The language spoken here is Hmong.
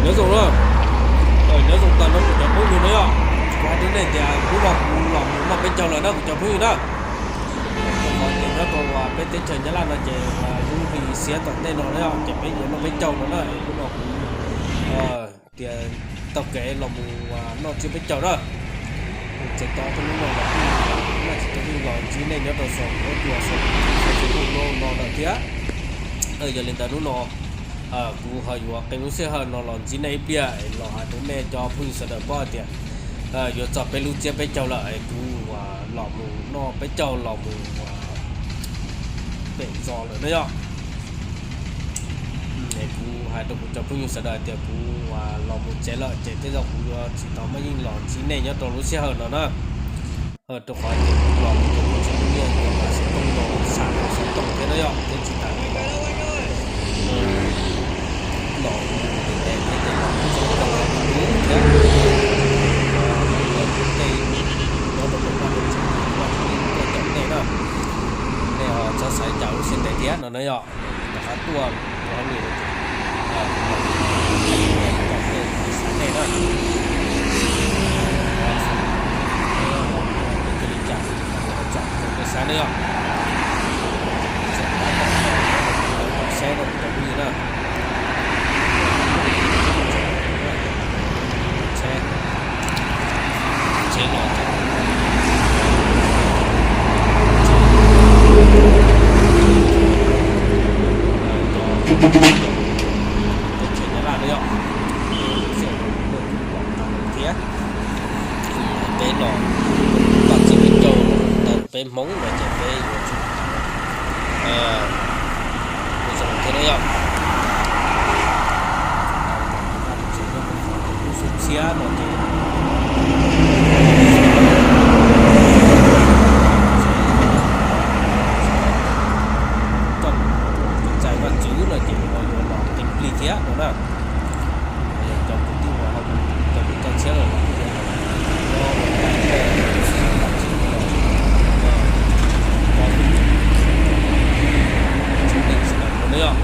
Nyob zoo na, nyob zoo tag nrho kuv cov phooj ywg na yom. Kuv hais rau nej tias hnub no kuv los mus noj peb caug lawm na kuv cov phooj ywg na. Rau qhov tias nyob rau peb teb chaws Nyab Laj no ces lub hli xiab tom ntej no na yom, ces peb yuav noj peb caug no na. Hnub no kuv tias taug kev los mus noj tsiab peb caug na. Txawm tau rau hnub no los kuj, nej tsis tau yeej los ntsib nej nyob rau saum huab cua saum Facebook no lawm thiab. Yog li ntawd hnub no kuv ho yuav qee lub sij hawm no los ntsib nej ib pliag es los hais rau nej cov phooj ywg sawv daws paub hais tias yuav txog peb lub tsiab peb caug lawm es kuv los mus noj peb caug los mus pem zos lawm na yom. Es kuv hais rau kuv cov phooj ywg sawv daws tias kuv los mus tsev lawm ces tej zaum kuv yuav tsis tau muaj yeej los ntsib nej nyob rau lub sij hawm no na. Rau qhov tias kuv los kuv tsev kuv tsis muaj nyiaj yuav xov tooj los sam xov tooj thiab na yom, thiab tsis tas li los los mus ntev ntev ces los kuj txhob coj los mus lub thiab. Tej nyob rau tus paj rau tsev kuv vaj tsev neeg tuaj caum nej na, nej ho txhob xav cas lub siab ntev thiab no na yom. Rov qab tuaj ua hauj lwm no ces cov tej xav nej na, ua cia li cas tsom rau peb xav na yom. Txawm tab tom saib rau cov phooj ywg na. Tsheb, tsheb los ces teb chaws Nyab Laj no yom, teb chaws Nyab Laj no yom, thiab peb los tau txiv peb caug ntawm peb Hmoob no ces peb yuav tsum ua zoo thiab na yom. Lub xub txhiab no ces coj tus txais vaj tswv no ces ho yuav los qee plig thiab no na. Cov kwv tij uas ho mus cov kwv cov txhiab lawm los kuj yuav los nyob ua vaj tswv los txhua tus tsev neeg sawv daws no na yom.